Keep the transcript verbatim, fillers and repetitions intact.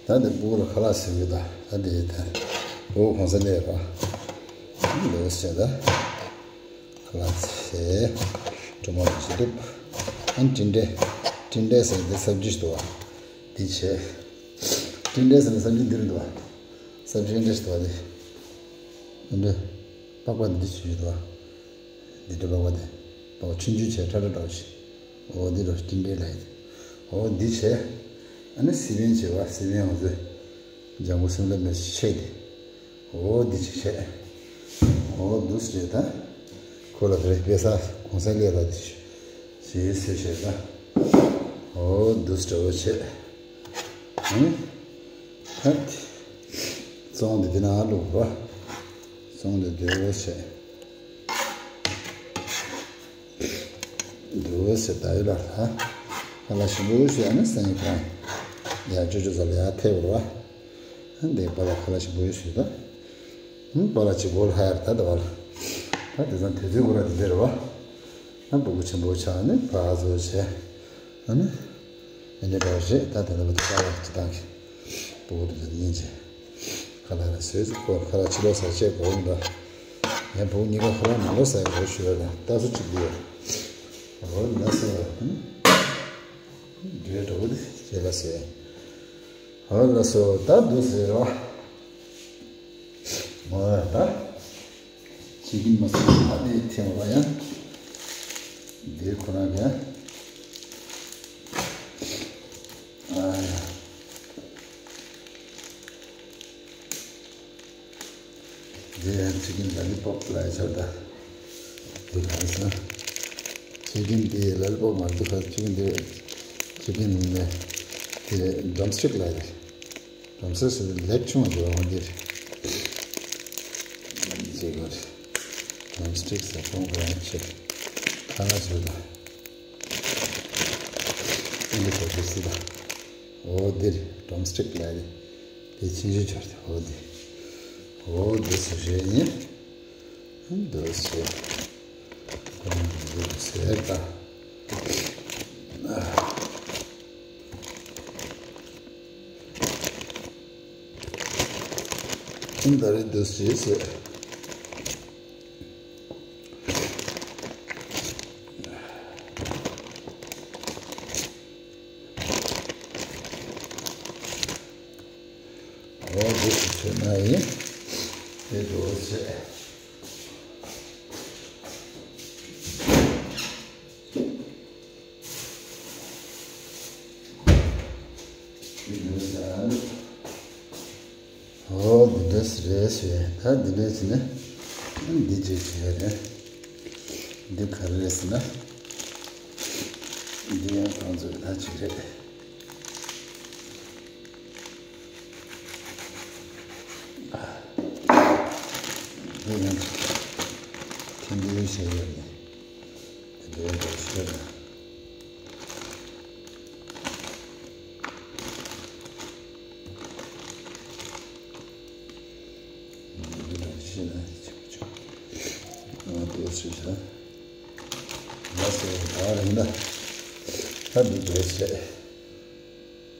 ད་འདི་སྤུ་གུ་ལ་ཁ་ལག་ཟེར་གི་ད། ད་འདི་ད་སྤུ་གུ་གོང་ས་ལས་ར། འདི་ཟེར་ད། ཁ་ལག་ཟེར། ཀྲུ་མ་ལ་ཞིག་འདུག་ཨ་ནི་ཊིན་ཌེ། ཊིན་ཌེ་ཟེར་འདི་སབ་ཇི་ཞིག་འདུག་བ། འདི་བྱས། ཊིན་ཌེ་ཟེར་ནི་སབ་ཇི་འདི་རེད་འདུག་བ། སབ་ཇི་འདི་ཞིག་འདུག་བ་འདི། འདི། པགས་པ་འདི་ཞིག་འདུག་བ། འདི་འདྲ་པགས་པ་དེ། པགས་པ་ཆུང་ཆུང་བྱས་ཁྲ་ཁྲ་འདྲ་བོ་ཞིག་འོ་འདི་འདྲ་ཊིན་ཌེ་ལབ་ཡ་དེ། འོ་འདི་བྱས། ཨ་ནི་སི་པན་བྱས་པ་སི་པན་འོ་ཚོས། ལྗང་གུ་སིམ་ལ་མེར་ཆེ་དེ། འོ་འདི་ཅིག་བྱས། འོ་འདུག་སེ་བྱས་ད། ཁོ་ལ་དེ་རེད་པེ་ས་གོང་ས་ལས་ལ་དེ་ཞེས་ཟེར་བྱས་ད། འོ་འདུག་སེ་འདྲ་བོ་བྱས། ཨང་། ཧད། བཙོང་དེ་དེ་ན་བླུགས་པ། བཙོང་དེ་དེ་བོ་བྱས། འདུག་སེ་ད་ཡོད་ལ་ཧ། ཁ་ལག་ཞིམ་པོ་ཞིག་ཨ་ནི་སང་ཉིན་ཁོང་། ཡ་ཅོ་ཅོ་ཟ་ལ་ཡ་ཐེབས་ར། ཨ་འདི་པ་ལགས་ཁ་ལག་ཞིམ་པོ་ཞིག་ད། ཨ་པ་ལགས་ཅིག་གོ་ལ་ཧ་ཡར་ད་ད་བ་ལ། ད་དེ་ཚང་དུས་ཚོད་གོ་ར་དེ་འདིར་བ། ཨ་སྤུ་གུ་ཆེན་པོ་ཆགས་ནི་ཕ་ཚོ་བྱས། ཨ་ནི། ཨ་ནི་ད་རེད་ད་དེ་འདྲ་བ་དེ་ཁ་ལག་ཅིག་བཏང་གི་སྤུ་གུ་དེ་ཚོ་ཉིན་བྱས། ཁ་ལག་ལ་ཟོས་ཁོ་ཁ་ལག་ཕྱི་ལོགས་ཟ་བྱས་གོ་ཡིན་ད། ཡང་བུ་གཉིས་ཀ་ཁོ་རང་ནང་ལོགས་ས་ཡ་འགྲོ་ཞུ་བ་ལ་ལྟ་སུ་གཅིག་འདུག་འོ་ན་སོ། འདྲེ་འགྲོ་གི་འདི་བྱས་ལ་སོ། འོ་ལ་སོ་ད་འདུག་ཟེར་རོ། འོ་ད། ཅི་གིན་མ་སོ་ད་འདི་ཐེངས་བ་ཡང་། འདི་ཁོ་རང་གི་ཨ་ཡ། འདི་ཡང་ཅི་གིན་ལ་ལི་པོབ་ལ་ཡ་ཆོག་ད། འདི་ལ་ཡ་ས། ཅི་གིན་འདི་ལ་ལི་པོབ་མ་འདུག་ག་ཅི་གིན་འདི། ཅི་གིན་ནི། འདི་ཌམ་སི་ཊིག་ལ་ཡ་རེད། ཌམ་སི་ཊིག་ཟེར་ལེགས་ཆུང་བ་འདི་བ་འདི་རེད། ཅི་གིན་རེད། ཌམ་སི་ཊིག་ཟེར་ཁོང་ག་ཡང་ཆེ། ཁ་ལག་ཆེ་ད། འདི་ག་ཚོད་སྲིད་ད། འོ་འདིར་ཌམ་སི་ཊིག་ལ་རེད། དེ་ཆུང་ཆུང་ཆར་དེ་འོ་འདི། འོ་འདི་སུ་རེད་ཡིན། འདི་སུ། འདི་སུ་རེད་ད། འདི་རེད་འདི་སུ་རེད་ཟེར། འོ་འདི་སུ་བྱས་ན་ཡིན། དེ་འགྲོ་བྱས། འོ་འདི་འདྲ་རེད་ཟེར། ད་འདི་འདྲ་ཟེར་ན་འདི་བྱས་བྱས་རེད། འདི་ག་རེ་རེད་ཟེར་ན། འདི་ཡང་གང་ཚོད་ད་ཅིག་རེད། འདི་ཡང་ཐེངས་འདི་བྱས་ཡོད་ནི། འདི་འདྲ་ཞིག་རེད། འདི་འདྲ་ཞིག་ན་ཅིག་ཅིག་ང་དེ་ཞིག་ཤ། ང་ཟེར་བ་ད་རིང་ན། ད་འདི་འདྲ་བྱས།